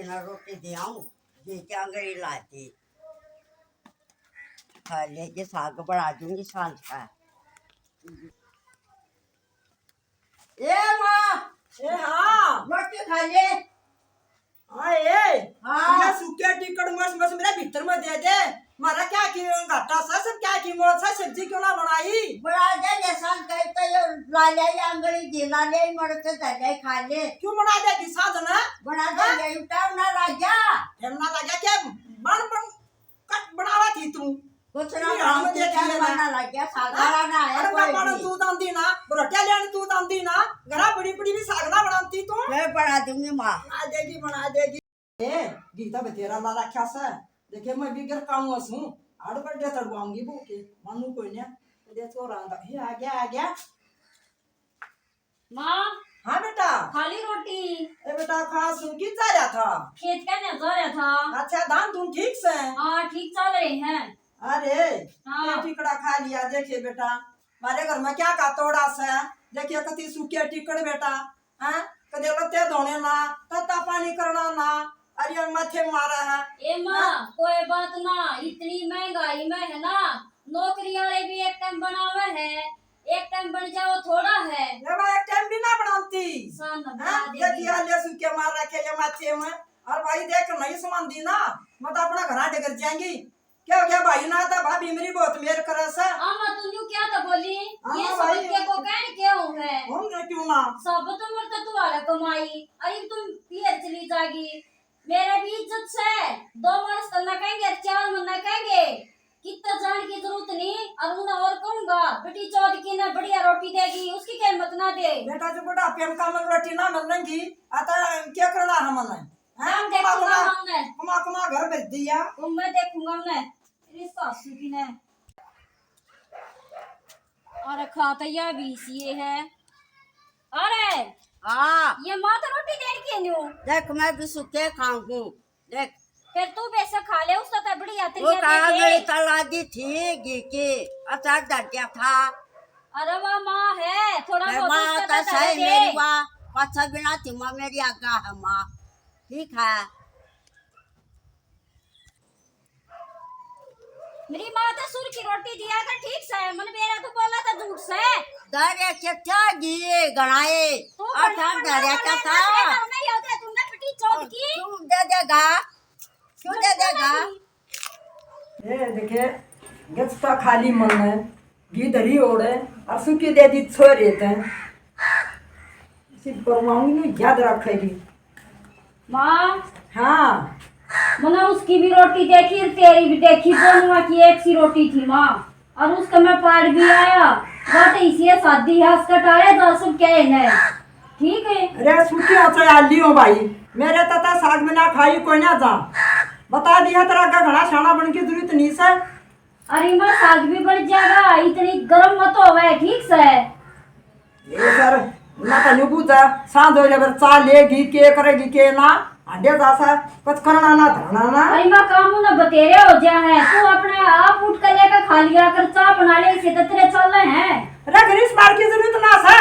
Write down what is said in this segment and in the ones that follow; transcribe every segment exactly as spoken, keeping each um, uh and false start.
ना रोटी दे आऊं, दे के आंगरी लाती। खा लेगी, साग बना दूंगी सांझ का। ए माँ, ए हाँ। रोटी खा ले। हाँ, ए, हाँ। ये सूखे टिकड़ मस मस मेरे भीतर में दे दे। मारा क्या की घाटा सा, सब क्या की मौत सा, सब्जी क्यों ना बनाई? बना दे, ये सांझ का तो ये ला ले, ये आंगरी घी ला ले, मड़ से धर ले, खा ले। क्यों बना देगी सांझ ना? बना दे, हाँ? ये उतार ना ला जा। फिर ना ला जा, क्या बन बन कट बनावा थी तू? कुछ ना ये हम बनाती, देख क्या लिया ना। मरना लग गया, सागारा ना है अरे कोई का पाना भी। तू दांदी ना, रोटियां लेने तू दांदी ना, घरा बड़ी बड़ी भी सागना बनाती तू। मैं बना दूंगी माँ। बना देगी, बना देगी। ए, गीता बतेरा ला रखा से। देखे, मैं भी घर काऊंगा सूं। आड़ पर दे तड़वाऊंगी बहू के। मानू कोई ना। दे छोरा आंदा। ये आ गया, आ गया। माँ, हाँ बेटा। खा ली रोटी? ए बेटा, खा सूं, की जा रहा था? खेत का ना जा रहा था। अच्छा, धान धुन ठीक से? हाँ, ठीक चल रहे हैं। अरे, हाँ। ये टिकड़ा खा लिया। देखिए बेटा, हमारे घर में क्या का तोड़ा से? देखिए, कति सूखे टिकड़ बेटा, हैं? कदे लत्ते धोने ना, तत्ता पानी करना ना, अरे माथे मारा है। ए माँ, हाँ? कोई बात ना, इतनी महंगाई में है ना, नौकरी वाले भी एक टाइम बनावे है, एक टाइम बन जाओ थोड़ा है। ये माँ एक टाइम भी ना बनाती। सान ना हैं? बना ये देगी। दिया ले सूखे मार रखे ये माथे में, और भाई देख नहीं सुनांदी ना, मैं तो अपना घरा डगर जाएंगी। क्या हो गया भाई, ना था भाभी मेरी बहुत मेर करे से। हाँ माँ, तू न्यू क्या तो बोली? हाँ ये माँ, सब भाई। के को कहने क्या हो है? हम ने क्यों ना? सब तो मर तो तू वाला कमाई, अरे तुम पीहर चली जागी। मेरा भी इज्जत से, दो माणस तो ना कहेंगे, चार मन ना कहेंगे। कितना जान की जरूरत नहीं, और उन्हें और कहूंगा, बेटी चौथ की ना बढ़िया रोटी देगी, उसकी क्या हिम्मत ना दे। बेटा जो बुढ़ापे में कामन रोटी ना मिलेंगी, आता क्या करना हमने? हैं? हम कमा, देखूंगा कमा, हमने। कमा, कमा घर भर दिया। वो मैं देखूंगा हमने। तेरी सासू की ने। अरे खा तो यह भी इसी है। अरे हाँ। ये माँ तो रोटी देर की न्यू। देख, मैं भी सूखे खाऊं। देख। फिर तू बेशक खा ले, उसका तो बढ़िया वो तरीका कहा दे दे। गई तो लागी थी घी की, अचार डाल दिया था। अरे वाह माँ है, थोड़ा मैं बहुत माँ उसका तो तो सही दे। मेरी वाह, पाछा बिना थी माँ मेरी आगा है माँ। ठीक है। मेरी माँ तो सुर की रोटी दिया कर ठीक से, मन बेरा तो बोला था झूठ से। दारे के क्या घी घणाए, तू और घणा ठंड मना दारे का मना था। कर, नहीं होते तुमने बेटी चौथ की। तू दे देगा, क्यों दे देगा? ए देखे, गचका खाली मन है, घी धरी ओड़े, और सुखी दे दी छोरे ते। इसी परवाऊंगी नहीं, याद रखेगी। माँ। हाँ। मने उसकी भी रोटी देखी और तेरी भी देखी, दोनों की एक सी रोटी थी माँ, और उसका मैं पार भी आया। बात इसी है, शादी है, उसका टाले जा सब क्या है ना, ठीक है। अरे सुखी हो चाहे आली हो भाई, मेरे तो ता साग में ना खाई कोई ना जा। बता दिया तेरा आगे घना शाना बन की जरूरत नहीं से। अरे माँ, साग भी बन जाएगा, इतनी गर्म मत होवे, ठीक से। ये सर, ना तो यूं पूछा, सांझ हो जाए, चा लेगी, के करेगी, के ना, अंडे जा सा, कुछ करना ना, धरना ना। अरे माँ, काम ना बतेरे हो जा है, तू अपने आप उठ कर लेकर खा लिया कर, चा बना ले, इसे तो तेरे चल रहे हैं। अरे, ग्रीस मार की जरूरत ना सा,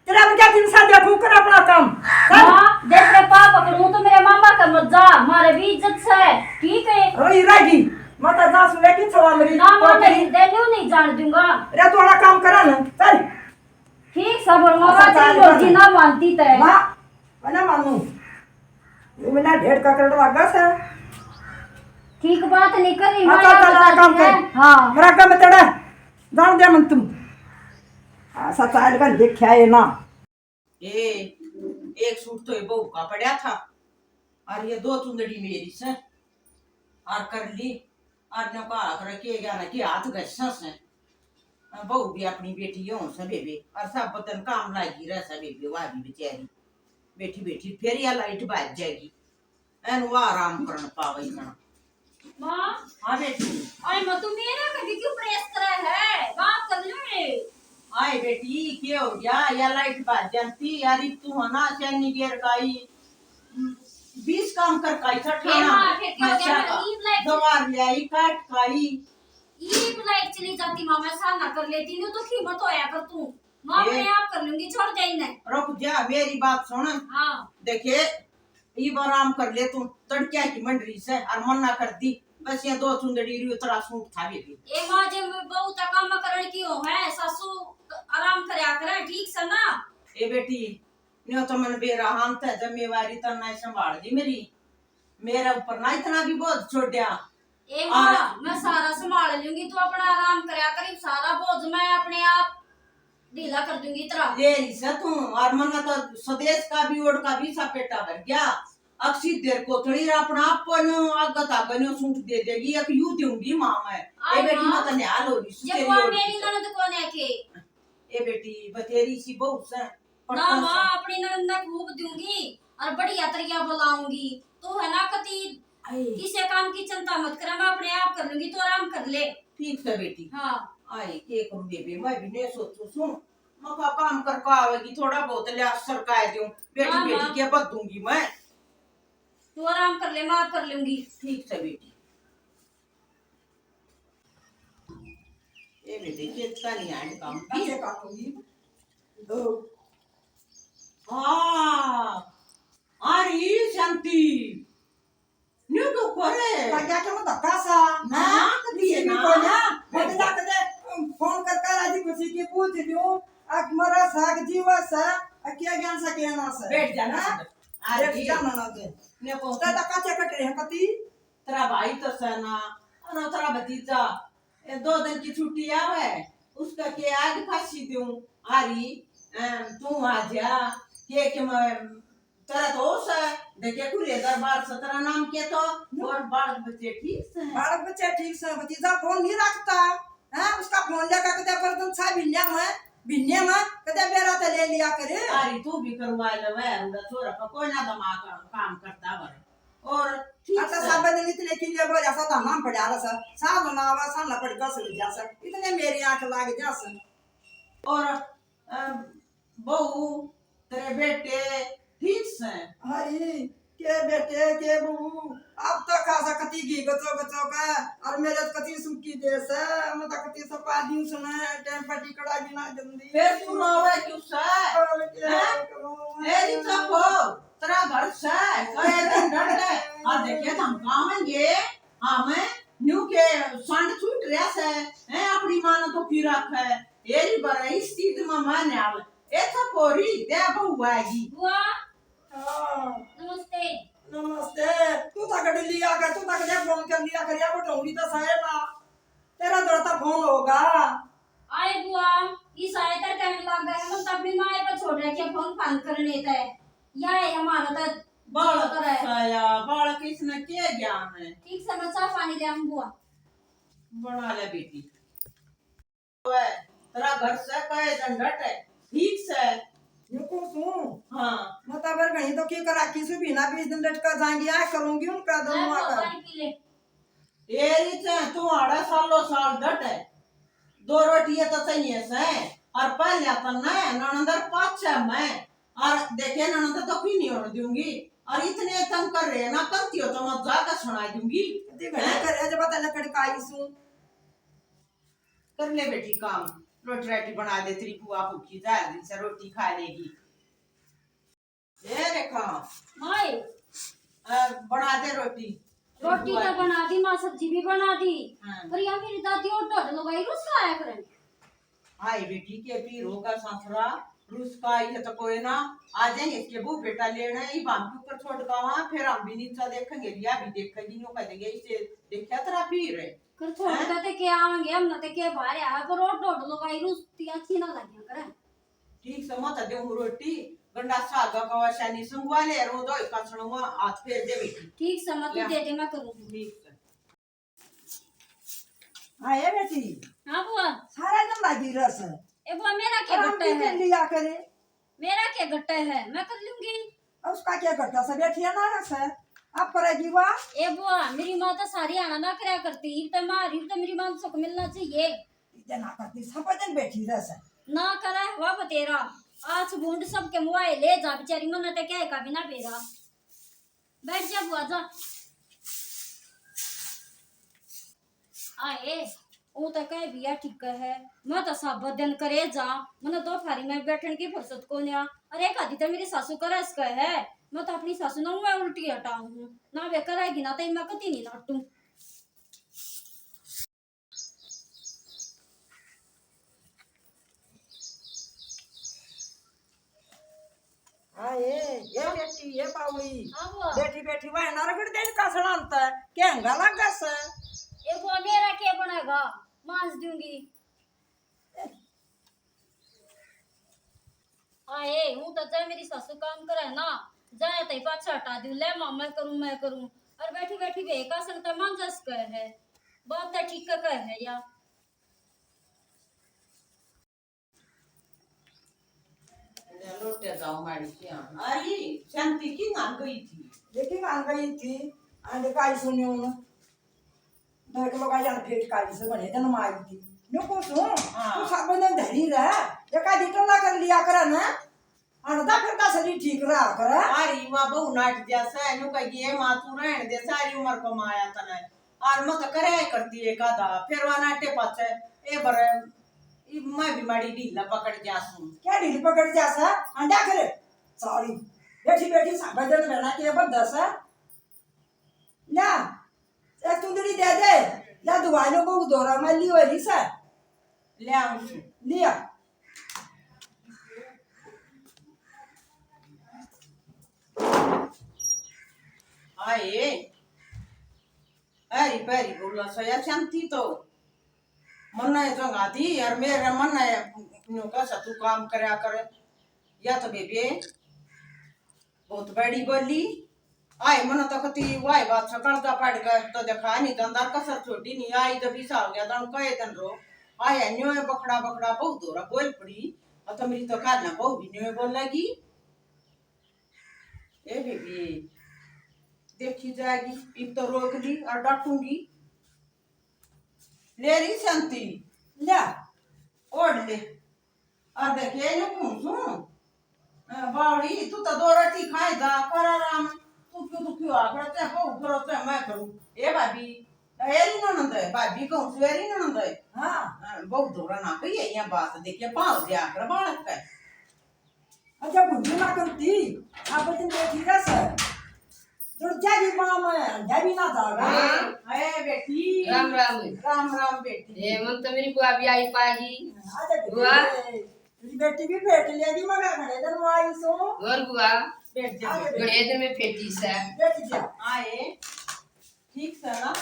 तेरा भी क्या दिन सा देखूं कर अपना काम। चल। माँ, देख रे पा पकड़ूं तो मेरे मामा का मत जा, मारे भी इज्जत से, ठीक है? अरे, रहेगी, मत जा सुने की छवा मेरी। ना माँ, मैं नहीं, नहीं जान दूंगा। अरे, तू वाला काम करा ना, चल। ठीक सब और माँ अच्छा, बात चल, नहीं बोलती, चल। ना मानती ते। ना, मैं ना मानू। ये मेरा ढेर का करोड़ लागा से। ठीक बात नहीं करी, अच्छा, माँ चल, बात काम है। कर। हाँ। मेरा काम तेरा, जान दे मन तुम। ऐसा चाल कर देखा है ना। ए, एक सूट तो ये बहू का पड़ा था, और ये दो चुंदड़ी मेरी से, और कर ली, और ने कहा कर के गया ना कि हाथ घसा से। बहू भी अपनी बेटी हो से बेबे, और सब बतन काम लागी रह से बेबे, वह भी बेचारी बैठी बैठी, फिर या लाइट बाज जाएगी। एन वा आराम करन पावे इतना। माँ। हाँ बेटी। आए माँ, तू मेरा कभी क्यों प्रेस करे है? बात कर ले। आए बेटी, के हो गया? या लाइट बाज जाती यार, तू है ना, सैनी गेर काई, बीस काम कर काई ए सठाना। माँ, फिर क्या हो गया? नशा का। ईब लाइट दवार ले आई, काट काई। ईब लाइट चली जाती माँ, मैं साना कर लेती, न्यू दुखी मत होया कर तू। माँ, ए। अपने आप कर लूंगी, छोड़ दे इन्हें। रुक जा, मेरी बात सुन। हाँ। देखे, इब आराम कर ले तू, तड़क्या की मंडरी से और मना कर दी। बस ये दो चुंदड़ी री उतरा सूट था बेटी। ए माँ, जे मैं बहू तक काम करण की हो है, सासू आराम करया करे, ठीक से ना? ए बेटी, न्यो तो मन बेरा हान था, जिम्मेवारी तो ना संभाल दी मेरी, मेरे ऊपर ना इतना भी बोझ छोड़या। ए और माँ, मैं सारा संभाल लूंगी, तू अपना आराम करया कर, सारा बोझ मैं अपने आप ढीला कर दूंगी इतना। ले ली से तू, और मन्ना तो स्वदेश का भी ओढ़ का भी सा पेटा भर गया। अक्सी देर को थोड़ी अपना आप को न्यो आगत आगे न्यो सूट दे देगी, एक यू दूंगी माँ मैं। ए आए बेटी, माँ। मैं तो न्याल हो रही सु जब तेरी वो ओढ़ मेरी की तो। ननद को ने के। ए बेटी, बतेरी सी बहू से, ना पट्टा माँ, से। अपनी ननद ने खूब दूंगी और बढ़िया तरिया बुलाऊंगी। तू है ना कती आए। किसी काम की चिंता मत कर, मैं अपने आप कर लूंगी, तू आराम कर ले। ठीक से बेटी। हाँ। आए, के करूँ बेबे, मैं भी नहीं सोचू सू। मैं का काम कर का आवेगी, थोड़ा बहुत ले सरकाए दूं। बेटी, हाँ, बेटी हाँ। के बद दूंगी मैं। तू आराम कर ले, मैं आप कर लूंगी। ठीक से बेटी। ए बेटे, के इतना नहीं आए काम की। कैसे काटूंगी? दो। हाँ। अरे शांति, न्यू क्यों करे? लग गया क्या मैं धक्का सा? ना, हाँ, कभी किसी है भी ना। को ना, बैठ मैं जा। जाके दे, फोन कर कर राजी खुशी की पूछ लूं, अब मरा सा कि जीवा सा, अब क्या ज्ञान सा, क्या ना सा? बैठ जाना हाँ? सब। अरे बैठ जी। जाना ना दे। ने को तो धक्का से कट रहे हैं कति? तेरा भाई तो सै ना, और तेरा भतीजा, ए, दो दिन की छुट्टी आवे, उसका के आज फांसी दूं, हारी, अ, तू आ जा, के, के मैं, तेरा तो होश है, देखे कुरे दरबार से तेरा नाम के तो, नो। और बालक बच्चे ठीक से? बालक बच्चे ठीक से, भतीजा फोन नहीं रखता, हैं? उसका फोन लेकर कदे बर्तन छा भिन्ने में, भिन्ने में, कदे मेरा तो ले लिया करे। हारी तू भी करवा ले, वह रूड़ा छोरा का कोई ना दिमाग काम करता बर। और ठीक आता से। सब दिन इतने किले बोल ऐसा तो नाम पड़ा रहा सर, साल ना आवा, साल ना पड़ गस ले जा सर, इतने मेरी आंख लाग जा सर। और, अ, बहू, तेरे बेटे ठीक से? हाय, के बेटे, के बहू, अब तो खासा कति घी गचो गचो का, और मेरे तो कति सूखी दे से, मैं तो कति सपा दी सुना, टाइम पर टिकड़ा भी ना जल्दी। फिर तू रोवे क्यों से? और क्या हैं? करूं? मेरी चुप हो, तेरा घर से, करे तो डर है। और देखे तो हम गावेंगे, हाँ, मैं न्यू के संड छूट रहा से, हैं, अपनी माँ ने तो की रखा है। तेरी बर इस चीज में मैं न्याल। ए तो कोरी, दे बहू आएगी। बुआ, हाँ। नमस्ते। नमस्ते। तू तक लिया कर, तू तक दे फोन कर लिया कर, या बटौरी तो सहे ना। तेरा तो रहता फोन होगा। आए बुआ, इस आए तेरे टाइम लग गया, हम तो अपनी माँ पे छोड़ रखे फोन फान करने ते। या है हमारा तो बालक करे। साया, बालक इसने के ज्ञान है? ठीक से मैं चाय पानी ले आऊं बुआ। बना ले बेटी। ओए, तेरा घर से कहे झंझट है, ठीक से। यूं को सूं? हाँ। मत अबर कहीं तो के करा, किसी भी ना बीस दिन लटका जाएंगे, आ करूंगी उनका दोनों आकर। पानी पी ले। ए री चाहे तू आड़ा सालो साल डट है, दो रोटियां तो चाहिए से, और पहले तो ना ननंदर पाछे मैं, और देखे ननंद तो की नहीं होने दूंगी, और इतने तंग कर रहे हैं ना, करती हो तो मैं जाकर सुना दूंगी। इतने घड़ी हैं? कर रहे जब पता लकड़ का आई सूं। कर ले बेटी काम, रोटी राटी बना दे, तेरी बुआ भूखी जा रही से, रोटी खा लेगी। ए रेखा। माए। अ, बना दे रोटी। रोटी तो बना दी माँ, सब्जी भी बना दी। हाँ। पर या मेरी दादी और ढोड लगाई रुस आया करे। हाय बेटी, के पीर होगा सासरा, रुस का आई है तो कोई ना, आ जाएंगे इसके बहू बेटा लेने ही, बाम के ऊपर छोड़ का वहाँ, फिर हम भी नीचा देखेंगे, लिया भी देखेंगे, न्यू कह देंगे, इसे देखा तेरा पीर है। कर छोड़ हैं? का ते के आवेंगे, हम ना ते के बाहर आया, पर और ढोड लगाई रुस ती अच्छी ना लगिया करे। ठीक से मत दे हूँ रोटी, गंडा साग का वशा नहीं संगवा ले, रो दो एक छणवा हाथ फेर दे बेटी। ठीक से मत ले। दे दे, मैं करूँ। ठीक से। हाँ, ए बेटी। हाँ बुआ। सारा दिन लागी रस। ए बुआ, मेरा क्या घट्टा है? लिया करे। मेरा क्या घट्टा है, मैं कर लूंगी। अब उसका क्या घट्टा से बैठी है ना रस है। अब करेगी वह। ए बुआ, मेरी माँ तो सारी आना ना करया करती, इब तो माँ, इब तो मेरी माँ सुख मिलना चाहिए। इतना करती, सब दिन बैठी रह से। ना करे, वाह बतेरा। आज बूंद सबके मुआए ले जा, बेचारी मन्ना ते क्या का बिना बेरा। बैठ जा बुआ, जा। आए, वो तो कह भी है, ठीक है। मैं तो सब दिन करे जा, मन्ने दोपहरी में बैठन की फुर्सत को नहीं। अरे, एक आधी तो मेरी सासू करे इसका है। मैं तो अपनी सासू ना मैं उल्टी हटाऊं हूँ, ना वे करेगी ना, तो मैं कती नहीं नाटू। हाँ, ये, ये बेटी, ये बावली। हाँ, बुआ। बैठी, बैठी, वह ना रगड़ दे इनका सड़ांत है। क्या हंगा लग गया से? ये बुआ, मेरा क्या बनेगा? मांज दूंगी। आए, हूँ तो जय मेरी सासू काम करे ना, जाए तई पाछा हटा दूं, ले माँ, मैं करूँ, मैं करूँ। और बैठी, बैठी वे का संगता मांजस कह है, बात तो ठीक कह है या। ले लोटे जाओ माड़ी की आन। अरे, शांति की ना गई थी? लेकिन आ गई थी, आंदे काई सुनियो ना। देख लो का यार, भेंट काई से बने जन्म आई थी। न्यू को सुन, हाँ। तू सब बंधन धरी रह, ये का डिटला कर लिया करे ना। अंडदा फिर का शरीर ठीक रहा करे। अरे, माँ बहू नाट दिया से, न्यू कह गई, "ए माँ, तू रहन दे, सारी उम्र कमाया तने।" और मैं तो करे करती एक आधा, फिर वह नाटे पाछे, ए बर, ई मैं भी माड़ी ढीला पकड़ जा सूं। क्या ढील पकड़ जा सा? अंडा करे। सॉरी। बैठी, बैठी सब बंधन बना के बंधा सा। ना, एक तुंदड़ी दे दे, या दुआइयों को दौरा में ली हो रही से। ले आऊं। लिया। आए, हरी भरी बोला सया शांति तो। मन्ना ये जगह दी, यार, मेरे मन्ना ये न्यू कसा तू काम करया कर। या तो बेबे, बहुत बड़ी बोली। आए, मन्ना तो कती वाई बात से कर्जा पड़ गए, तो देखा नहीं धंधा कसर छोड़ी नहीं, आई जब इसा हो गया, तन कहे दिन रो। आए, न्यू ये बखड़ा, बखड़ा, बहुत दोरा बोल पड़ी। और तो मेरी तो काल ना बहू भी न्यू ये बोलेगी। ए बेबी, देखी जाएगी, इब तो रोक ली और डांटूंगी। ले रही शांति, ले, ओढ़ ले। और देखिए, ये कौन सुन? अ, बावड़ी, तू तो दो रोटी खाए जा, कर आराम। तू क्यों, तू क्यों आखड़ा, चाहे बहू करो, चाहे मैं करूँ। ए भाभी, ए री ननद है, भाभी कहूँ, सु ए री ननद है। हाँ। हाँ, बहू दोरा ना कही है, ये बात देखिए, पाल दिया कर बालक है। अच्छा, बुद्धि ना करती, आप दिन बैठी रह सर। जुड़ जा भी माँ में, अंडा भी ना जागा। हाँ। ए बेटी। राम राम। राम राम बेटी। ए, मन तो मेरी बुआ भी आई पागी। अच्छा बेटी, बुआ। ए, मेरी बेटी भी बैठ लेगी, मगर घणे दिन में आई सो। और बुआ? बैठ जा। आ जा बेटी। घणे दिन में फेटी से। बैठ जा। आए। ठीक से ना?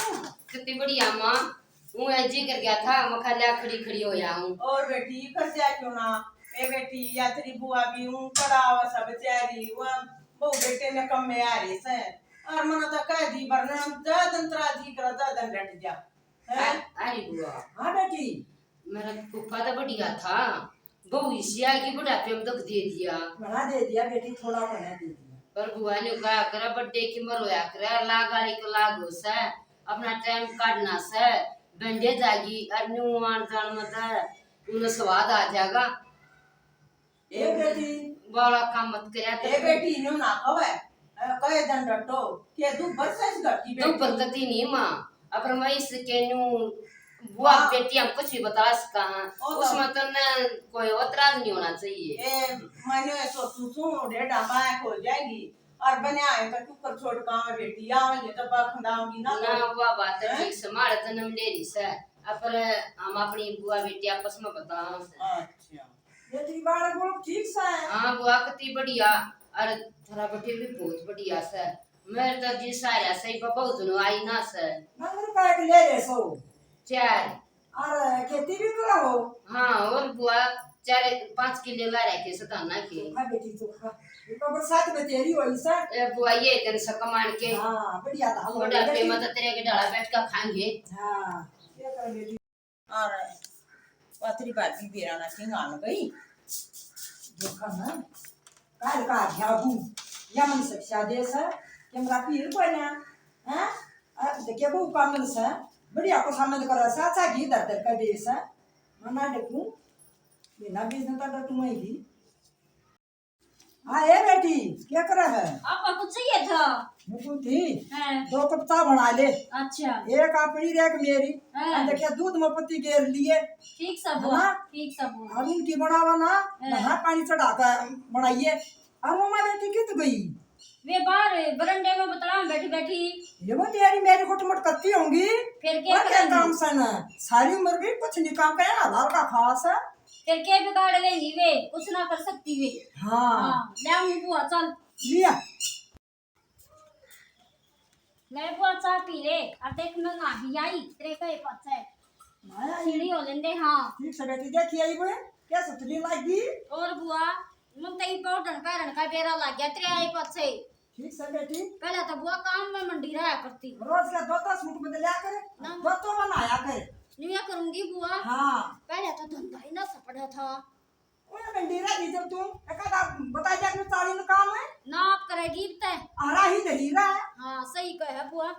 कितनी बढ़िया माँ। हूँ ऐ जी कर गया था, मैं खा लिया खड़ी खड़ी हो जाऊँ। और बेटी, कर जा क्यों ना? ए बेटी, या तेरी बुआ भी हूँ, पड़ा हुआ सब बेचारी, वहाँ बहू बेटे ने कम में आ रही से। और मना तो कह दी, वरना जा दिन तेरा जी करा, जा दिन डट जा। हैं? अ-, अरे बुआ। हाँ बेटी। मेरा फूफा तो बढ़िया था, बहू इसी आगे बुढ़ापे में दुख दे दिया। घणा दे दिया बेटी, थोड़ा घणा दे दिया। पर बुआ ने कहा करा, बड्डे की मर होया करे, लाग आले को लाग हो सै, अपना टाइम काटना सै, बंडे जागी, और न्यू आन जान में तो उन्हें स्वाद आ जाएगा। ए बेटी। बाला काम मत करया कर। ए बेटी, न्यू ना कहवे। अ, कहे दन डटो, के दू बरस इस घर की दू बेटी। बरकती नहीं माँ, अपर मैं इसके न्यू बुआ हाँ। बेटी हम कुछ भी बता सका हाँ। ओ तो उसमें तो न कोई एतराज नहीं होना चाहिए। ए, मैंने सोचू सू, डेढ़ा माया हो जाएगी। और बने आए तो क्यों कर छोड़ काम बेटी, आवेंगे तो बाखंडाऊंगी ना ना, तो। वो बात तो हैं? ठीक से, मारे जन्म ले रही से, अपर हम अपनी बुआ बेटी आपस में बताओ से। अच्छा। ये तेरी बालक बोल ठीक सा है। हाँ, बुआ कती बढ़िया। अरे, थारा बेटी भी बहुत बढ़िया से। मेरे तो जी सारा सही पर बहुत जनो आई ना से। नंबर पैक ले ले सो। चार। और खेती भी करो हो? हाँ, और बुआ चार पाँच किले ला रखे से धाना के। हाँ बेटी, तो खा। ये तो बरसात में तेरी होई से। ए बुआ, ये दिन से कमान के। हाँ, बढ़िया था। बुढ़ापे में तो तेरे के डाला बैठ के खाएंगे। हाँ, ये कर बेटी। और पतरी भाभी बेरा ना सिंगान गई। देखा ना, काल का आख्या हूँ, या मन शिक्षा दे से, कि हमरा पीर कोई ना, हैं? अब देखिए वो कामन से, बढ़िया को सामने करो से, अच्छा घी दर दर कर दे से, मना देखूं, बिना बीज न तो तुम ही। हाँ, ए बेटी, क्या कर रहा है? आपका कुछ चाहिए था? मुकुल थी, हाँ। दो कप चाय बना ले। अच्छा। एक अपनी रे, एक मेरी। हाँ। हम देखिए दूध में पत्ती गेर लिए। ठीक सब है हुआ, ना? ठीक सब हुआ। और उनकी बनावा ना, हाँ। नहा पानी चढ़ा कर बनाइए। और वो मैं बेटी कित गई? वे बाहर बरंडे में बतला में बैठी बैठी। ये वो तेरी मेरी कुटमुट करती होंगी। फिर के और क्या करेंगी? काम सन है? सारी उम्र भी कुछ नहीं काम करे, हलाल का खास है। फिर के बिगाड़ लेंगी वे, कुछ ना कर सकती वे। हाँ। हाँ, ले आऊं बुआ, चल। लिया। ले बुआ, चाय पी ले। और देख, मैं ना भी आई, तेरे कहे पाछे। मैं आई। सीढ़ी हो लेंदे, हाँ। ठीक से बेटी, देखी आई वो, क्या सुतली लागी? और बुआ, मन तो ई पाउडर का रंग का बेरा लग गया तेरे आई पाछे। ठीक से बेटी। पहले तो बुआ काम में मंडी रहा करती। रोज का दो दो सूट बदलिया करे, ना। दो दो बनाया करे। न्यू या करूंगी बुआ। हाँ। पहले तो धंधा ही ना सपड़ा था। कोई मंडी रह गई जब तू, एक आधा बता जा कि चाली में काम है। ना आप करेगी इब तै। आरा ही दही रहा है। हाँ, सही कहे बुआ।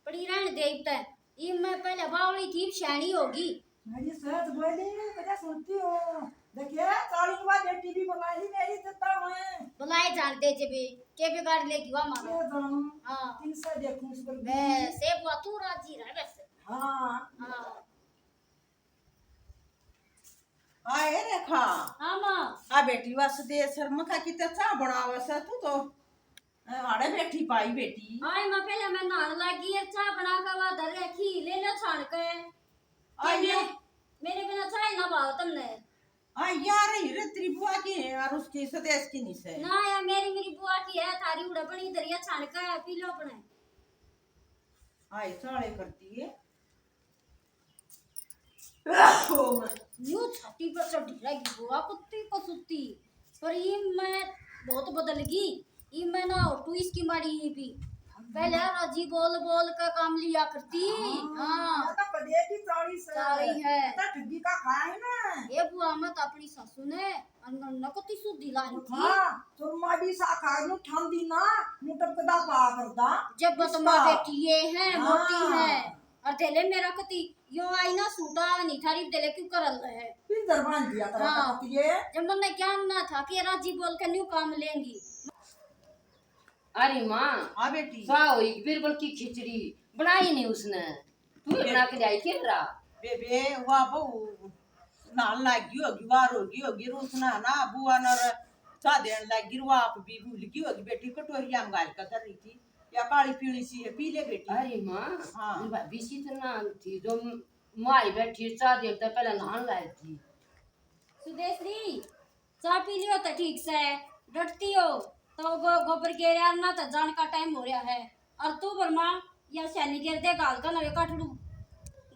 पड़ी रहने दे इब तै। इब मैं पहले बावली थी, इब सियाणी होगी। मेरी सच बोली, कदा सुनती हो? देखिए, चाली के बाद बेटी भी बुला ली मेरी जद्दा में। बुलाए जान दे जे भी, के बिगाड़ लेगी वो हमारा। के जानूं? हाँ। तीन सौ देखूं इस पर भी। बस, ए बुआ, तू राजी रह बस। हाँ। हाँ। आए रेखा। हाँ माँ। आ बेटी वास्ते दे सर मखा की ते चाह बनावे से तू तो। अ, आड़े बैठी पाई बेटी। आए माँ, पहले मैं नहान लागी है, चाह बना के वा धर रखी, ले लो छान के। आए मेरे, मेरे बिना चाय ना भाव तुमने। आ यार, ये रे तेरी बुआ की है और उसकी सुदेश की नहीं से। ना यार, मेरी, मेरी बुआ की है, थारी उड़े बनी धरी है, छान के पी लो अपने। आए चाले करती है। न्यू छाती पर चढ़ी रहेगी बुआ, कुत्ती को सुत्ती। पर ये मैं बहुत बदल गई। ये मैं ना उठू इसकी मारी ही भी। पहले राजी बोल बोल का काम लिया करती। हाँ। हाँ। मैं तो कदे की चाली से। चाली है। तो ठगी का खाया है ना। ये बुआ, मैं तो अपनी सासू ने अनगन न कती सुधी ला रही थी। हाँ, तो मारी सा खाए नु ठांदी ना, नु टपकदा पा करदा। जब बतमा इसका। बेटी ये है, हाँ। मोटी है। और देले मेरा कती यो आई ना सूटा नहीं थारी, देले क्यों करल है? पिंजर बांध दिया था हाँ। कती ये। जब मन्ने ज्ञान ना था कि राजी बोल के न्यू काम लेंगी। अरे माँ, हाँ बेटी। सा हुई बिरबल की खिचड़ी बनाई नहीं उसने। तू ही बे-, बना के लाई के रा। बेबे, वाह बहू, नाल लागी होगी, वार होगी, होगी, रूस ना, ना, बुआ नर सा देन लागी, वो आप भी भूल गई होगी बेटी, कटोरिया में गाल का धर रही थी, या काली पीली सी है, पी ले बेटी। अरे माँ, हाँ। भाभी सी तो ना थी, जो माई बैठी चाह देर तक पहले नहान लायक थी। सुदेश्री, चाह पी लियो तो ठीक से, डटती हो तो गो-, गोबर गेर यार ना तो जान का टाइम हो रहा है। और तू बरमा या सैनी गेर दे गाल का नवे काटड़ू।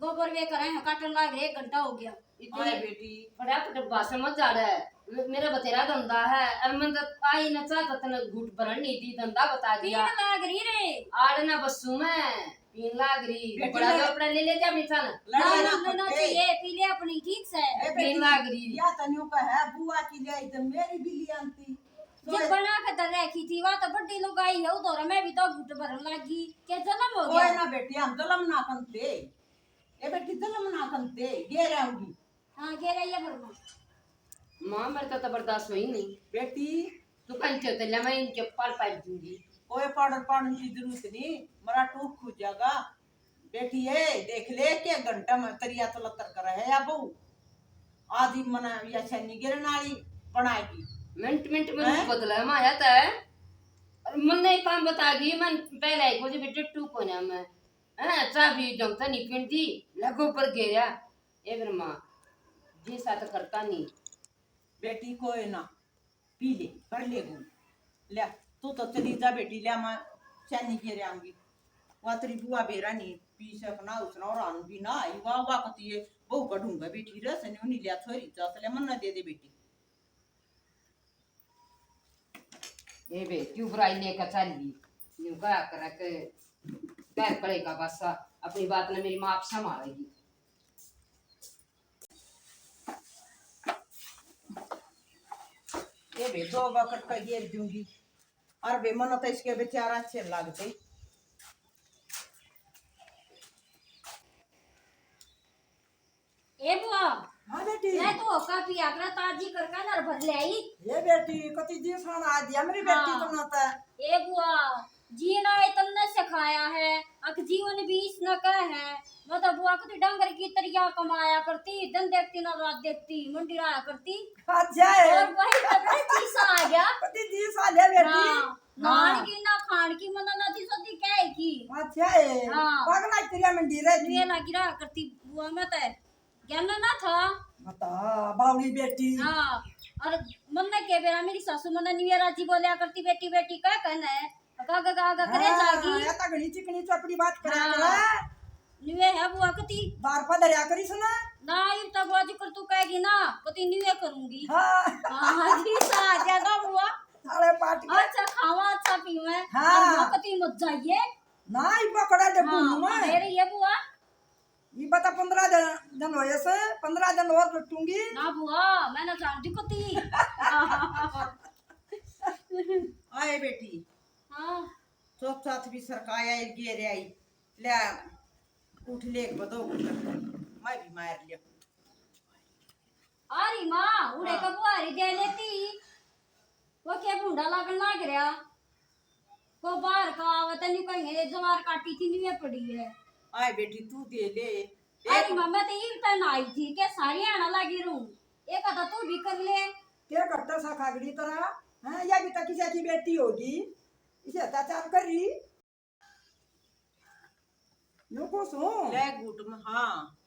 गोबर वे करे हैं, काटन लाग रहे, एक घंटा हो गया। इतनी आए बेटी। फटाफट डब्बा समझ जा रहा है। मे-, मेरा बतेरा धंधा है, अब मैं तो आई ना चाह तो तने घूट भरण नहीं दी, धंधा बता दिया। पीन लाग रही रे। आड़ ना बसू मैं। पीन लाग रही। बेटी बड़ा ले। जो अपना ले ले जा मीठा ना। लड़ाई ना ना, ना, ना, पकड़े। ये पी ले अपनी, ठीक से। ए बेटी, पीन लाग रही। या तन्यू का है, बुआ की ले आई तो मेरी भी ले आती। जब तो बना के धर रखी थी, वह तो बड़ी लुगाई है, उधर मैं भी तो घुट भरन लागी। क्या जलम हो कोई गया? ना बेटी, हम जलम ना कंते। ए बेटी, जलम ना कंते, ये रहूंगी। हाँ, ये रही है भरमा। माँ, मेरे तो, तो बर्दाश्त हुई नहीं। बेटी। तू कहीं चल, चल, मैं इनके पाल पाइप दूंगी। कोई पाउडर पाड़न की जरूरत नहीं, मरा टूक खू जाएगा। बेटी, ये देख ले, के घंटा में तरिया तो लतर कर है या बहू। आदि मना या छन्नी गिरन वाली बनाएगी। मिनट, मिनट में हैं? रूप बदला है, माया तो है। और मन्ने एक काम बता गई, मैं पहले एक बजे बेटे टू को ना मैं, हैं, चाबी जमता नहीं पिंडी, लगो पर घेरा। ए ब्रह्मा, जी साथ करता नहीं। बेटी कोई ना, पी ले, कर ले गुण। ले, तू तो चली जा बेटी, ले मैं चैनी के आऊंगी। वा तेरी बुआ बेरा नहीं पी सकना, उसना और आनू भी ना आई, वा, वा कती ये बहू का ढूंगा बैठी रह सने, उन्हीं लिया छोरी जा, ले मन्ना दे दे बेटी। ए बे, क्यों बुराई लेकर चल ली? यूं कहा करे के पैर पड़ेगा बस, अपनी बात ना मेरी माँ आप संभालेगी। ए बे, दो बकट का घेर दूंगी। और बे, मनो तो इसके बेचारा अच्छे लगते। ए बुआ, हाँ बेटी। ले तो होका पिया करा, ताजी करका नर भर ले आई। ये बेटी, कति जी खाना आ दिया मेरी बेटी हाँ। तुमने तो। ए बुआ, जीना ये तुमने सिखाया है, अक जीवन भी इसने कह है। मैं तो बुआ कति डांगर की तरिया कमाया करती, दिन देखती ना रात देखती, मंडी रहा करती। अच्छा है। और वही तो कति जी सा आ गया। कति जी सा आ गया बेटी। हाँ। नान की ना खान की, मन्ने ना थी सदी कह की। अच्छा है। हाँ। पागल आज तेरी मंडी रह थी। ये लागी रहा करती बुआ, मैं तो ज्ञान ना था। बता, बावड़ी बेटी। हाँ। और मन्ने के बेरा मेरी सासू मन्ने न्यू ईयर राजी बोलिया करती, बेटी बेटी कह कहना है। गा गा गा गा करे हाँ, जागी। या तो घणी चिकनी चोपड़ी बात करा हाँ। करा। न्यूए है बुआ कती। बार पर दरिया करी सुना। ना, इन तक बुआ जी कर तू कहेगी ना, कती न्यूए करूंगी। हाँ। हाँ जी, सा ज्यादा बुआ। साले पाट के। अच्छा खावा, अच्छा पीवे। हाँ। और बुआ कती मत जाइए। ना, इब्बा खड़ा जब हाँ, घूमूं मैं। अरे ये बुआ। इब्बा तो पन्द्रह दिन, दिन होए से, पन्द्रह दिन और लुटूंगी। ना बुआ, मैं ना जानती कती। आए बेटी। हाँ। चुप साथ भी सरकाया, गिर आई। ले, उठ ले, एक बदो उठ। मैं भी मार लिया। अरे माँ, उड़े हाँ। कबू हरी दे लेती। वो क्या भूंडा लागण लाग रहा। को बाहर का आवे, तन्यू कहेंगे, "ये जवार काटी थी, न्यूए पड़ी है।" आए बेटी, तू दे ले। अरे एक माँ, मैं तो ये बताना आई थी कि सारी आना लागी रहूं। एक आधा तू भी कर ले। क्या करता सा खागड़ी तरह? हैं, या भी तो किसी की बेटी होगी, इसे अत्याचार कर रही। न्यू को सू। ले घूट में, हाँ।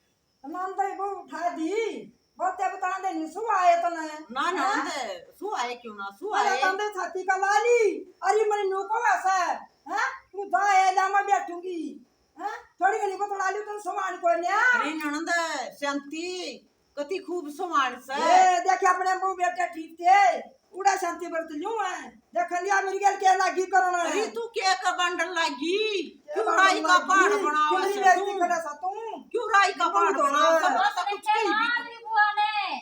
नाम तो वो उठा दी। बातें बताने नहीं सु आए तने। ना, ना, हैं? आंदे, सु आए क्यों ना, सु अरे आए। तंदे छाती का लाली। अरे मने न्यू को ऐसा है। हैं? तू जा ए, जा मैं बैठूंगी। हैं? थोड़ी घणी बतला ली तन समान को न्या। अरे ननंद, शांति, कति खूब समान से। ए, देखे अपने मुंह बेटे ठीक थे। उड़ा शांति बरत ल्यूं है। देख लिया मेरी गल के लागी करण। अरे तू के का बंडल लागी? के क्यों बंडल राई का लागी? पहाड़ बनावे कितनी से बेइज्जती तू? करे सा तू? क्यों राई का पहाड़ बनावे से? बस कुछ कही भी। मेरी बुआ ने।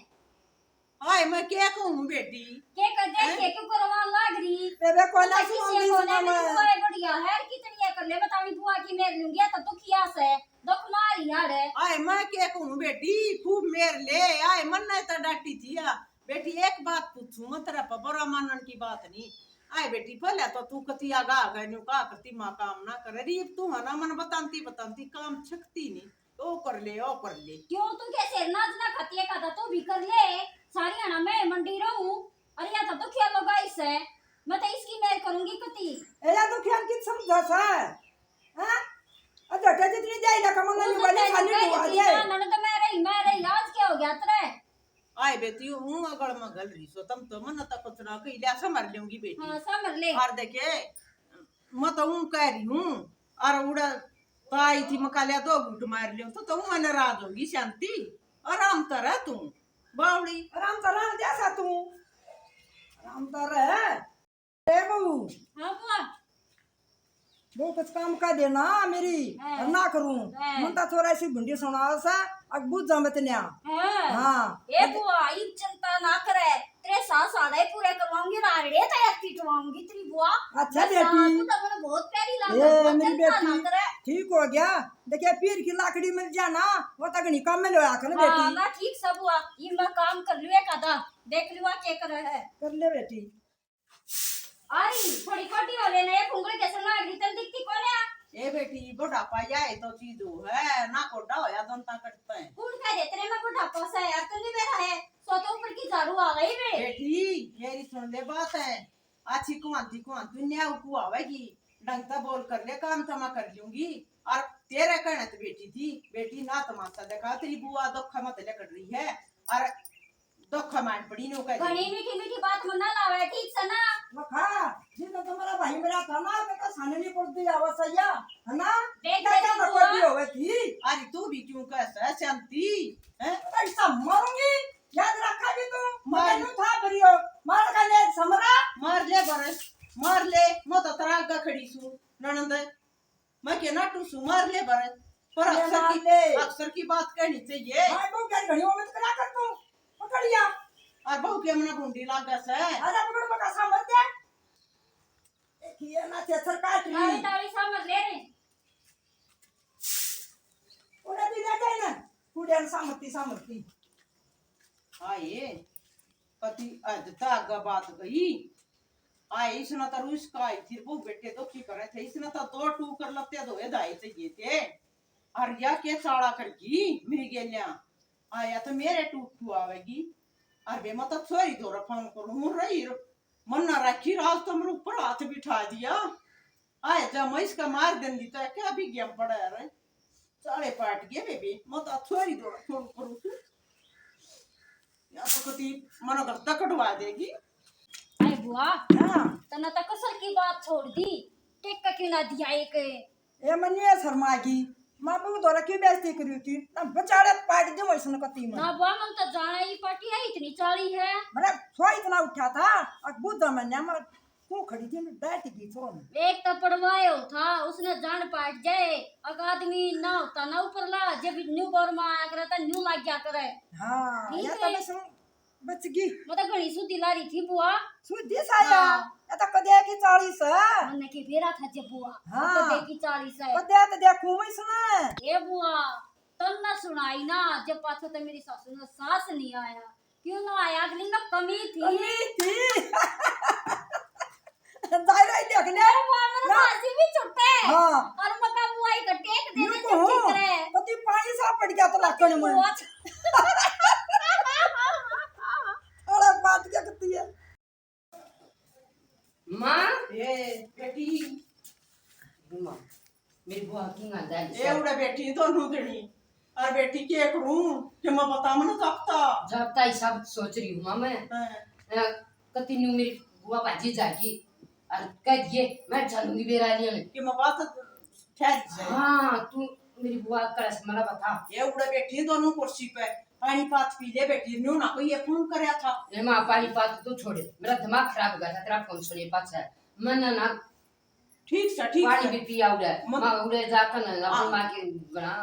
हाय, मैं के कहूं बेटी? के कर दे, हैं? के क्यों करवा लाग रही? तेरे को तो ना किसी सुन को सुना नहीं, मैं। बुआ बढ़िया है, कितनी है कर ले, बतानी बुआ की मेर लूंगी, तो दुखिया से, दुख मारी यार है। हाय, मैं के कहूं बेटी, खूब मेर ले, हाय, मन नहीं तो डांटी थी या। बेटी, एक बात पूछूं मैं तेरा पे, बुरा मानन की बात नहीं। आए बेटी, पहले तो तू कती आगा आगा न्यू कहा करती, माँ काम ना करे। रीब तू है ना, मन बताती बताती काम छकती नहीं। ओ कर ले, ओ कर ले। क्यों तू के सिर नाच ना खाती है, कहता तू भी कर ले। सारी आना मैं मंडी रहूं, और या तो दुखिया लोग आई से, मैं तो इसकी मेर करूंगी कती। एला दुखिया की समझा सा, हाँ? अ झटे जितनी दे इला कमल नहीं बने, खाली दुआ दे। नन तो मैं रही, मैं रही, आज क्या हो गया तेरे? आए बेटी, हूँ अगल मगल रही सो, तम तो मन तक कुछ ना कही, ले समर लूंगी बेटी। हाँ, समर ले। और देखे, मैं तो हूँ कह रही हूँ, और उड़ा ताई थी मका लिया, दो घूट मार लियो, तो, तो हूँ मैं नाराज होगी शांति। आराम तो रह तू, बावड़ी। आराम तो रह जैसा तू, आराम तो रह। ए बहू। हाँ बुआ। बहू कुछ काम का देना मेरी, हाँ। ना करूं। हाँ। मन ता थोड़ा सी भुंडी सुना सा, अक बुझ जा मत न्या। हाँ। हाँ। ए बुआ, ई चिंता ना करे, तेरे सास आड़े पूरे करवाऊंगी, राड़े तैयार पीटवाऊंगी तेरी बुआ। अच्छा बस, बेटी। हाँ, तू तो मुझे बहुत प्यारी लागे, ए, मेरी चिंता ना बेटी, करे। ठीक हो गया। देखिए पीर की लाकड़ी मिल जा ना, वो तक नहीं काम में लो आखिर हाँ, बेटी। मैं ठीक सब हुआ, ये मैं काम कर लूँ एक आधा, देख लूँ के करे है। कर ले बेटी। अरे, थोड़ी खोटी हो लेना, ये फुंगल जैसे लाग रही, तन दिखती कौन है? ए बेटी, बुढ़ापा या है तो चीज हो है, ना कोडा होया दंता कटता है। कौन कह दे तेरे में बुढ़ापा सा है, तू नहीं मेरा है, सो तो ऊपर की झाड़ू आ गई बे। बेटी, मेरी सुन ले बात है, अच्छी कुआंती कुआंती न्याऊ को आवेगी, ढंग से बोल कर ले, काम तो मैं कर लूंगी। और तेरे कहने तो बेटी थी, बेटी ना तमाशा देखा, तेरी बुआ धोखा मत लेकर रही है। और धोखा मान पड़ी नो कह घणी मीठी मीठी बात मन ना लावे, ठीक से ना? मखा, जितना तुम्हारा भाई मेरा था ना, तो, तो सामने नहीं पड़ती आवाज सैया, है ना? देख क्या, ले क्या तू पकड़ दी हुआ। होवे थी? अरे तू भी क्यों कह सह शांति, हैं? ऐसा मारूंगी, याद रखा भी तू, मार। मगर न्यू था भरियो, मार का ले समरा। मार ले बरस, मार ले, मैं तो तेरा आगे खड़ी सू, ननंद। मैं के नाटू सू, मार ले बर, पर ये अक्सर मार की, ले। अक्सर की बात कहनी चाहिए। भाई बहू क्या घड़ियों में तो करा कर तू, पकड़ लिया। और बहू के मना भूंडी लागे से। अरे पकड़ बका सामर दे। देखिए ना छेसर काट रही। ताली ताली सामर ले रे। उड़ा भी ले जाए ना, कुड़िया ने सामरती सामरती। आए, पति हद तक आगे बात गई। आए, इसने तो रूस का आई थी, वो बेटे दुखी करे थे, इसने तो दो टूकर लत्ते धोए धाए चाहिए थे। और या के चाला कर गई मेरी गेल्या, आया तो मेरे टूक टू आवेगी। और बे मैं तो छोरी धोरा फोन करूँ, हूँ रही रो-, मन ना रखी, राज तो मेरे ऊपर हाथ बिठा दिया। आए जा, मैं इसका मार देंदी तो क्या भी गया पड़ा है रे। चाले पाट गए बेबे, मैं तो छोरी दो छोड़ करूँ। या तो कती मनो करता कटवा देगी। अरे बुआ, हाँ। तन्ने तो कसर की बात छोड़ दी, टेक का क्यों ना दिया एक? ए मनिए शर्मा की, माँ बाप द्वारा क्यों बेइज्जती करी थी? ना बेचारे पार्टी दे वैसन कती में। ना बुआ, मन तो जाना ही पार्टी है, इतनी चाली है। मैंने थोड़ा इतना उठा था, अब बुद्धा मन्या मैं तू खड़ी थी, मैं बैठ गई थोड़ा में। एक तो पड़वाए हो था, उसने जान पाट जाए, अक आदमी ना होता ना ऊपर ला, जब न्यू बोर में आया करे तो न्यू लाग गया करे। हाँ, ठीक या तो है। मैं सुन बच गई। मैं तो घणी सुधी लारी थी बुआ। सुधी साया, हाँ। या तो कदे की चालीस है। मन्ने के बेरा था जे बुआ, हाँ। कदे की चालीस है। कदे तो देखूं मैं इसने। ए बुआ, तन्ने सुनाई ना, जब पाछो तो मेरी सासू ने सास नहीं आया। क्यों ना आया? अगली में कमी थी। कमी थी। दायरा ही देख ले। ए बुआ, मेरे ना। बाजी भी छुट्टे। हाँ। और मका बुआई का टेक दे यूं दे, कहूं, ठीक रहे। पति पानी सा पड़ गया तो लाकड़ में। बहुत। अरे बात क्या करती है? माँ। ए बेटी, माँ, मेरी बुआ की गांजा है। ए उड़े बेटी दोनों जनी। और बेटी के करूं कि मैं बता मन सकता। जाता ही सब सोच रही हूँ माँ मैं। हाँ। अ, कती न्यू मेरी बुआ भाजी जागी और कह दिए मैं चलूंगी बेरा लेने। कि मैं बात ठहर जाए। हाँ, तू मेरी बुआ का रसमला बता। ए उड़े बेटी दोनों कुर्सी पे, पानी पात पी ले बेटी, न्यू ना कोई ये फोन करया था। ए माँ, पानी पात तू छोड़े, मेरा दिमाग खराब हो गया था तेरा फोन सुनिए पाछा। मन ना ठीक से, ठीक पानी से। भी पिया उड़े। मत- माँ उड़े जाकर ना अपनी हाँ। माँ के गला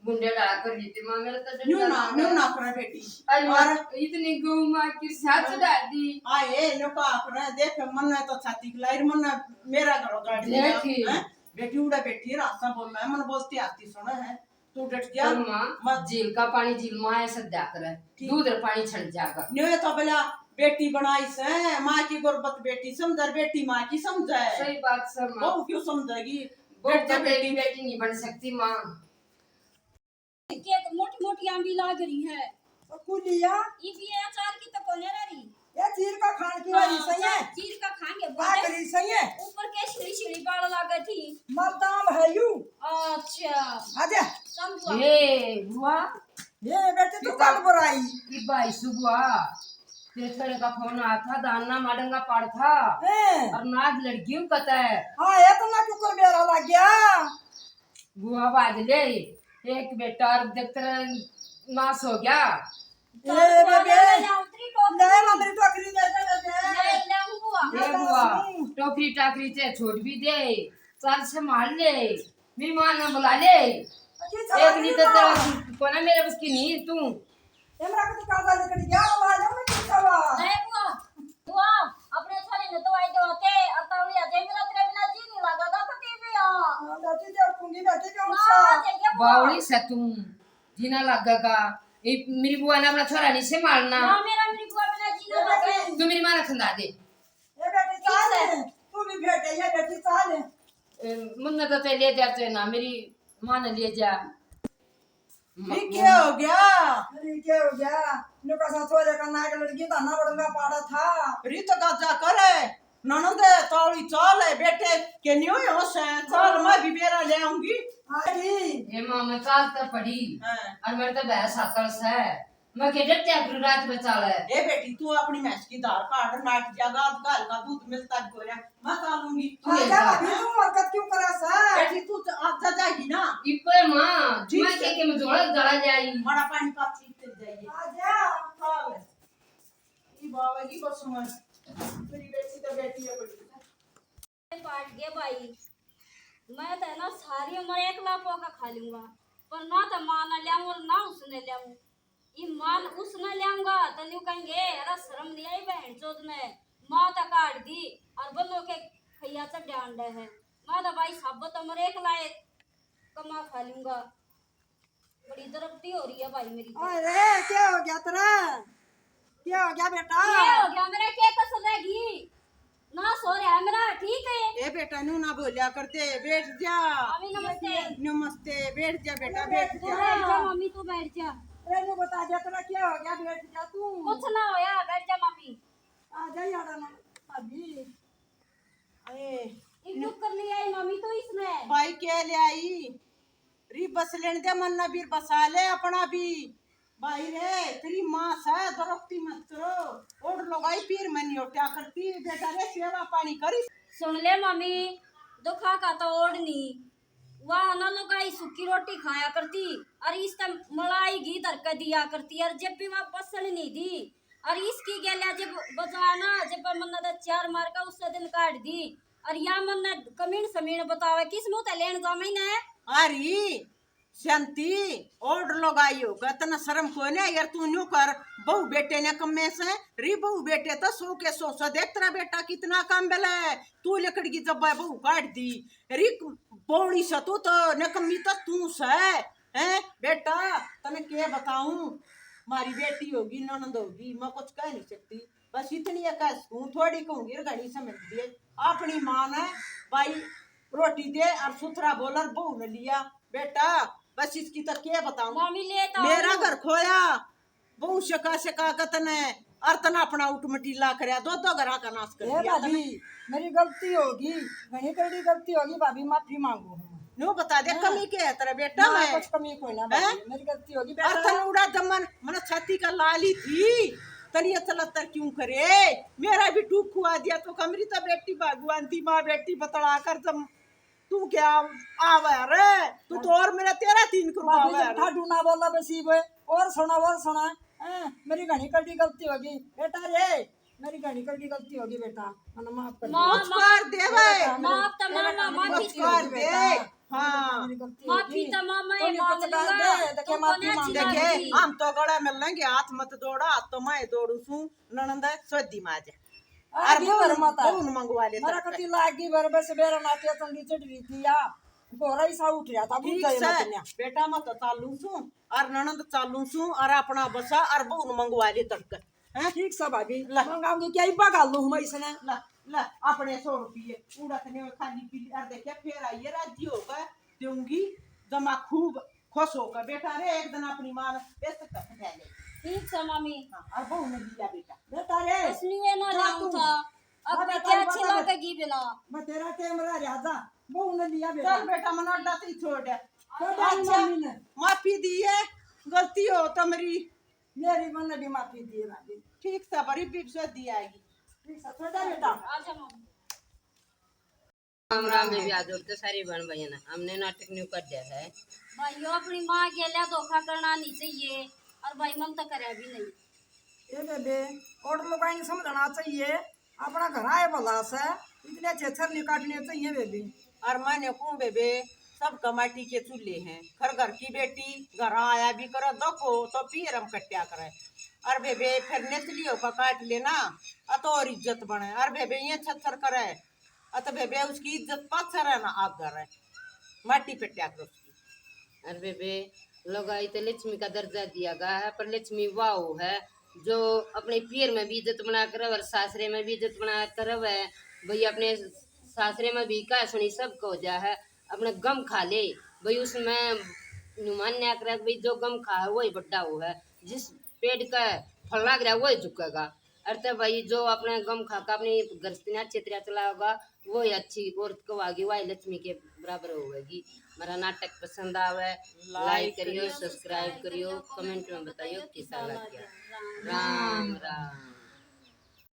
गुंडे डाला कर ली थी माँ, मेरा तो डर न्यू ना, लगा। न्यू ना करे बेटी। अरे माँ, और इतनी गऊ माँ की साथ डाल दी। आए न्यू का करे, देख मन तो छाती खिलाई, मन मेरा घरों गाड़ी देखी। हैं? बेटी उड़े बेटी रास्ता बोल रहा है, मन बोलती आती सुना है। तू डट जा। पर माँ, मत झील का पानी झील माँ ऐसा दिया करे, ठीक। दूध रे पानी छड़ जाएगा। न्यू तो बोला बेटी बनाई से, माँ की गुरबत बेटी समझे, बेटी माँ की समझे। सही बात सर माँ। बहू क्यों समझेगी? बहू डट जा तो बेटी बेटी। बेटी नहीं बन सकती माँ। के मोटी मोटी आंबी लाग रही है। कुलिया, ये भी अचार की तो कोने रही। ये चीर का खान की वाली सही है। चीर का खाएंगे पाक बोले। रही सही है। ऊपर के छिड़ी छिड़ी बाल लागे थी। मलदाम है यू। अच्छा। आजा। समझुआ। ये बुआ, ये बेटे तू काल बुराई। ये भाई सुबुआ, तेरे छोरे का फोन आया था, दाना माडंगा पाड़ था। हैं। और नाग लड़की हूँ कता है। हाँ, ये तो ना क्यों कर बेरा लग गया। बुआ बाज ले, एक बेटा और देख तेरा नाश हो गया। ए बेबे, ले उतरी टोकरी। ले मम्मी टोकरी दे दे बेबे। ले, ले बुआ। ये बुआ, टोकरी टाकरी से छोड़ भी दे, चल संभाल ले, मेरी माँ ने बुला ले। अच्छी एक सवाल नहीं नहीं तो था। तेरा कोना मेरे बस की नहीं तू। ये मेरा कुछ काला निकल गया, वो आ जाओ ना किस सवा। ले बुआ, बुआ, अपने छोरे ने तो आई दो होते, और तावली आ जाए, मेरा तेरे बिना जी नहीं लगा था, तो टीवी आ। हाँ, बेटी देखूंगी, बेटी कौन ना, सा। जाइए बुआ। बावली से तू जीना लगेगा। ये मेरी बुआ ने अपना छोरा नहीं संभालना। ना, मेरा मेरी बुआ बिना जी ना लगा। तू मेरी माँ ने खंदा दे। ये बेटी चाल, तू भी बेटे, ये बेटी चाल। ए, मुन्ना तो ते ले जा, ते ना मेरी माँ ने ले जा। ये क्या हो गया? अरे क्या हो गया? नुका सा छोरे का नाक लड़की था ना, बड़ंगा पाड़ा था। रीत गाजा करे, ननद तावली चाल है, बेटे के न्यू होश है, चाल मैं भी बेरा ले आऊंगी। आ गई। हे माँ, मैं चाल तो पड़ी, हाँ। और मेरे तो भैंस आकल से, मैं के डरते अपनी रात में चाल है। ए बेटी, तू अपनी भैंस की धार काट, नाट जा, गाद घाल का दूध मिलता गोया, मैं चालूंगी। तू ले आजा जा। भाभी, तू हरकत क्यों करा सा? बेटी, तू तो आज जा जाएगी ना। इब्बे माँ, ठीक मैं से। के के मैं झोला झोला ले आई। माड़ा पानी पाछी चल जाइए। आजा। चाल। ये बाबा की बस में। तेरी बेटी तो बेटी है बड़ी। पाट गए भाई, मैं तो है ना सारी उम्र एकला पोका खा लूंगा, पर ना तो माँ ना ल्याऊं और ना उसने ल्याऊं। ये माँ उसने ल्याऊंगा तो न्यू कहेंगे, अरे शर्म नहीं आई बहन चोद ने, माँ तो काट दी और बनो के खैया चढ़े अंडे है। मैं तो भाई साबत उम्र एकला कमा खा लूंगा। बड़ी दरपटी हो रही है भाई मेरी तो। अरे क्या हो गया तेरा? क्या हो गया बेटा? क्या हो गया मेरा, क्या कसर रह गई? ना सो रहा है मेरा, ठीक है। ए बेटा, न्यू ना बोलिया करते, बैठ जा। मामी नमस्ते। नमस्ते, बैठ जा बेटा, बैठ तू जा। बैठ जा मामी, तू बैठ जा। अरे न्यू बता दिया तेरा क्या हो गया, बैठ जा तू। कुछ ना होया, बैठ जा मामी। आ जा यार ना। अभी, अरे, इब क्यों कर ले आई मम्मी तो इसने? भाई क्या ले आई? री बस लेने दे, मन ना बीर बसा ले अपना भी। भाई रे, तेरी माँ से दरोक्ति मत करो। ओढ़ लुगाई पीर में नहीं उठा करती, बेटा रे सेवा पानी करी। सुन ले मम्मी, दुखा का तो ओढ़ नहीं, वह ना लुगाई सूखी रोटी खाया करती, और इस तक मलाई घी धर के दिया करती, और जब भी वह बसन नहीं दी, और इसकी गेल्या जब बजाना, जब मन्ना तो चार मार का उससे दिन काट दी, और या मन्ना कमीन समीन बतावे, किस मुंह ते लेन जावे ने? अरे शांति, ओढ़ लुगाई होगा, तना शर्म कोने यार, तू न्यू कर। बहू बेटे ने कमे से, री बहू बेटे तो सौ के सौ से, देख तेरा बेटा कितना काम बेला है, तू लकड़ की जब्बा बहू काट दी, री बौड़ी से तू तो, नकम्मी तो तू से, हैं बेटा, तने के बताऊं, मारी बेटी होगी, ननद होगी, मैं कुछ कह नहीं सकती, बस इतनी एक है, हूँ थोड़ी कहूंगी, घणी समझ दिए। अपनी माँ ने भाई रोटी दे और सुथरा बोल और बहू ने लिया। बेटा, बस इसकी तो के बताऊं, मामी ले तो मेरा आओ। घर खोया, बहू शका शका के तने, और तने अपना उठमटीला करया, दो दो घरा का नाश कर ए दिया भाभी, तने। मेरी गलती होगी, घणी करड़ी गलती होगी भाभी, माफी मांगू हूँ। न्यू बता दे, हाँ। कमी के है तेरा बेटा ना, में? कुछ कमी कोई ना हैं? भाभी, मेरी गलती होगी और बेटा। तने उड़ा दमन, मन छाती का लाली थी, तनी ये चलत्तर क्यों करे? मेरा भी टूक खुआ दिया तो कमरी तो बेटी भगवान थी, माँ बेटी बतला कर जम, तू क्या आवे रे? तू तो और मेरा तेरा तीन करोड़ भाभी, आवे जब रे। ठाडू ना बोला बस ये वो, और सुना, और सुना। हैं, मेरी घणी करड़ी गलती होगी बेटा रे, मेरी घणी करड़ी गलती होगी बेटा, मन्ने माफ कर दे। माँ, कुछ माँ, कर दे भाई। बेटा, मेरी माफ तो माँ, माँ, माफी कुछ कर दे। हाँ। मेरी गलती माफी होगी। तो माँ, मैं तो ये मान कुछ कर लूंगा, दे, देखे तू माफी कोने मांग। अच्छी देखे, बात की। हम तो गला मिल लेंगे, हाथ मत जोड़ा, हाथ तो मैं जोड़ू सूं, ननंद सोदी माँ जा। आगे बहू, भर माता। बहू ने मंगवा ले मेरा तड़के। कति लागी भर बस बेरा नाटिया चंदी चढ़ रही थी या। गोरा ही सा उठ रहा था, ठीक बुझा से, मत न्या। बेटा मैं तो चालू सूं, और ननंद चालू सूं, और अपना बसा, और बहू ने मंगवा ले तड़के। हैं? ठीक सा भाभी, ला। मंगाऊंगी क्या, इब्बा घाल लूं मैं इसने? ला, ला, अपने सौ रुपये, उड़त ने खाली पीली, और देखिए, फिर आइए, राजी होकर दूंगी, जमा खूब खुश होकर। बेटा रे, एक दिन अपनी माँ ने बेइज्जत कर ले। ठीक सा मामी। हाँ, और बहू ने लिया बेटा। बेटा रे, बस न्यू है ना जा जाऊं तू। था। अब हाँ, मैं बेटा, क्या अच्छी बता दे। लगेगी बिना? मैं तेरा कैमरा रहा जा, बहू ने लिया बेटा। चल बेटा, मना अड्डा से ही छोड़ दे। छोड़ दे अच्छा, मामी ने। माफी दी है, गलती हो तो मेरी। मेरी मन भी माफी दी है भाभी। ठीक सा, बड़ी बीब से दी आएगी। ठीक सा, छोड़ दे बेटा। अच्छा मामी। राम राम बेबे, हाथ जोड़ के सारी बहन भाइयों ने, हमने नाटक न्यू कर दिया है। भाइयों, अपनी माँ के लिए धोखा करना नहीं चाहिए, और भाई मन तो करया भी नहीं। ए बेबे, और लोग समझना चाहिए, अपना घर आए भला से, इतने छेछर नहीं काटने चाहिए बेबे। और मैंने कहूँ बेबे, सब का माटी के चूल्हे हैं, घर घर की बेटी घर आया भी करो, दुख हो तो पीर हम कट्या करे। और बेबे फिर नेतलियों का काट लेना, अत और इज्जत बने। और बेबे ये छछर करे, अत बेबे उसकी इज्जत पाछे रहना आगे रहे, माटी पे टैक उसकी। अरे बेबे, लुगाई तो लक्ष्मी का दर्जा दिया गया है, पर लक्ष्मी वाह है जो अपने पीर में भी इज्जत बना कर रहे और सासरे में भी इज्जत बना कर रहे। भाई अपने सासरे में भी कह सुनी सब को जा है, अपने गम खा ले भाई, उसमें नुमान ने आकर भाई जो गम खा है वही बड्डा हो है, जिस पेड़ का फल लाग रहा है वही झुकेगा। अर ते भाई जो अपने गम खा के अपनी गृहस्थी ने अच्छी तरह चलाओगा, वो ही अच्छी औरत कहवागी, वही लक्ष्मी के बराबर होगी। मेरा नाटक पसंद आवे, like करियो, subscribe करियो, comment में बताइयो किसा लग गया। राम राम।